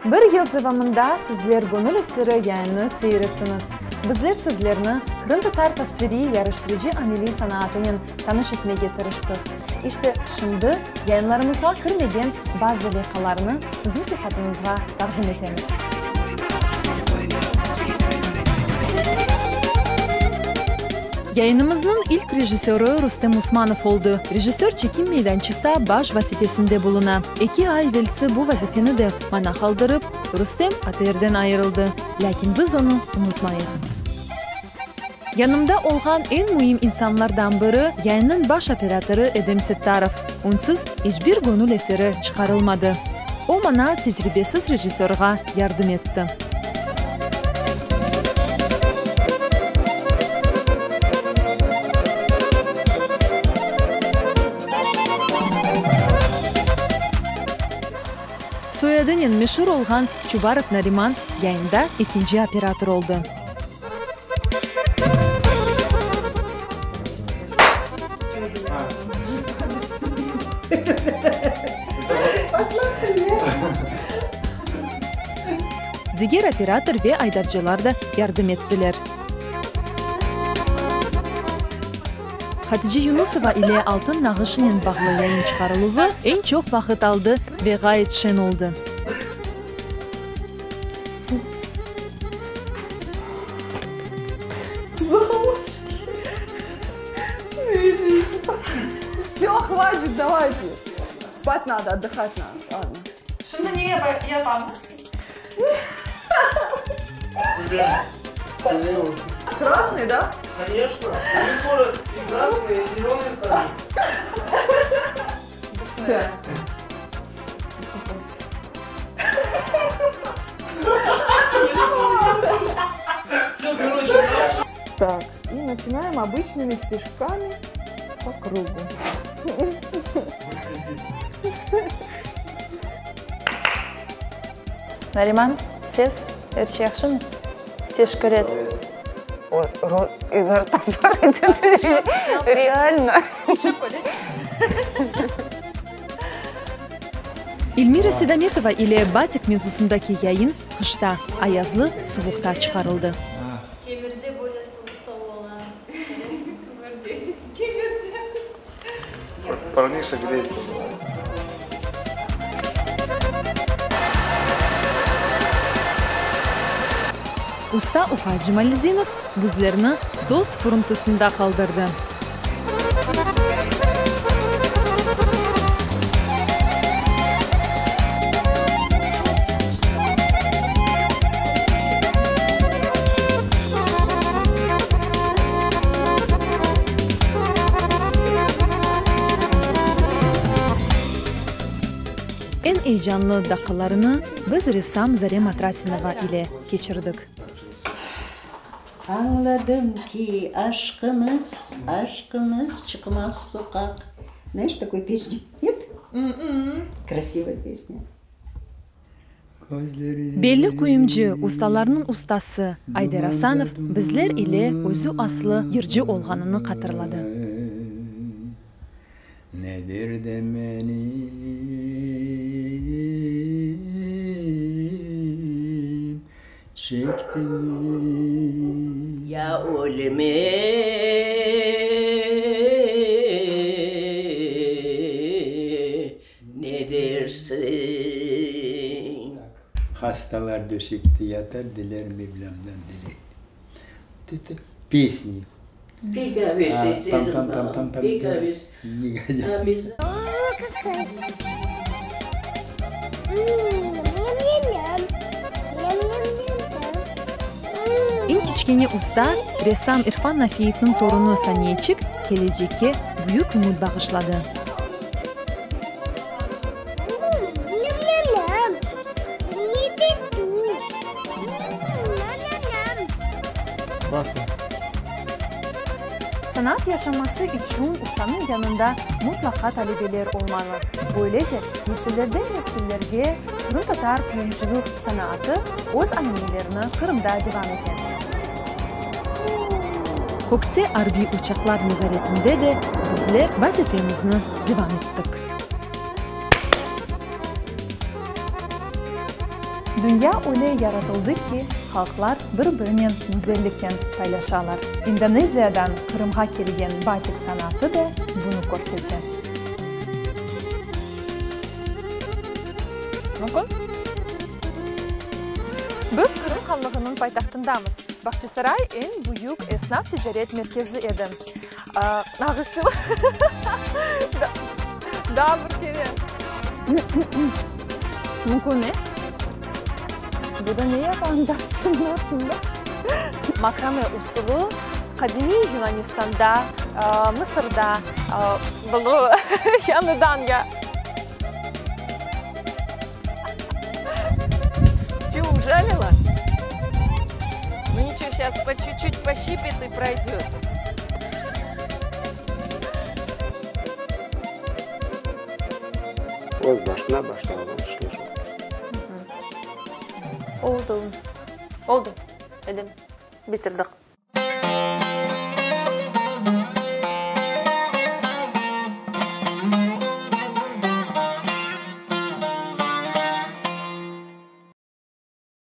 Bir yıl devamında sizler Gönül esiri yayınını seyir ettiñiz. Bizler sizlerni qırımtatar tasviriy yarıştırıcı ameliy sanaatınen tanış etmege tırıştıq. İşte, şimdi yayınlarımızğa kirmegen bazı leyhalarnı siziñ diqqatıñızğa taqdim etemiz. Yayınımıznıñ ilk rejissörı Rustem Usmanov oldı. Rejissör çekim meydançıqta baş vazifesinde buluna. Eki ay evelsi bu vazifeni de maña qaldırıp, Rustem ATRden ayırıldı. Lâkin biz onı unutmayıq. Yanımda olğan eñ müim insanlardan biri, yayınnıñ baş operatorı Edem Settarov. Onsız iç bir göñül eseri çıqarılmadı. O, maña, tecribesiz rejissörğa, yardım etti. Soyadınen meşur olğan Çubarov Nariman yayında ekinci operator oldı. Diger operator ve aydavcılar da yardım ettiler. Hatice Yunusova ile altın nağışınen bağlı yayın çıqarıluvı eñ çoq vaqıt aldı ve ğayet şeñ oldı. Vse, hvatit, davayte. Spat nado, otdıhat nado, ladno. Şimdi ne yapamız? Krasnıy, da? Koneçno, oni skoro i krasnıy, i zelenıy stanut. Vse. Так, и начинаем обычными стежками по кругу. Nariman, ses, er şey yahşımı? Teşkir et. İzo rta bar edi, realno. İlmira Sedametova ile batik mevzusındaki yayın qışta, ayazlı suvuqta çıqarıldı. Kemirde böyle suvuqta ola. Parnişa greyetse. Usta Ufay Cemaledinov bizlerni dost furıntısında qaldırdı. Eñ eyecanlı daqqalarını biz ressam Zarema Trasinova ile keçirdik. Añladım ki, aşqımız, aşqımız çıqmaz soqaq. Znaешь takuyu pesnю? Нет? Krasivaya pesnya. Belli quyumcı, ustalarnıñ ustası Ayder Asanov bizler ile özü aslı yırcı olğanını hatırladı. Nedir de menim çektiğim. Ya ölüme ne dersiñ? Hastalar döşekte yatar, diler Mevlamdan dilek. Tı-tı, pesni. Pam pam pam pam ne godятся. Eñ kiçkene usta, ressam İrfan Nafiyevniñ torunı Saniyeçik kelecekke büyük ümüt bağışladı. Sanat yaşaması içün ustanıñ yanında mutlaqa talebeler olmalı. Böylece, nesillerden nesillerge qırımtatar quyumcılıq sanaatı öz ananelerini Qırımda devam ete. Kökte arbiy uçaqlar nezaretinde de bizler vazifemizni devam ettik. Dünya öyle yaratıldı ki, halqlar bir-birinen güzelliknen paylaşalar. İndoneziyadan Qırımğa kelgen batik sanatı da bunı körsete. Mümkün? Biz Qırım Hanlığınıñ paytahtındamız. Bağçasaray eñ büyük esnaf-ticaret merkezi edi. Nağışlı. Daa bir kere. Mümkün, e? Bu da ne yapan tavsiyenin artında? Makrame usulı qadimiy Yunanistanda, Mısırda, yañıdan ya. Че, ужалила? Ну ничего, сейчас по чуть-чуть пощипет и пройдет. Öz başına başlanğan işler. Oldu. Oldu, Edem. Bitirdik.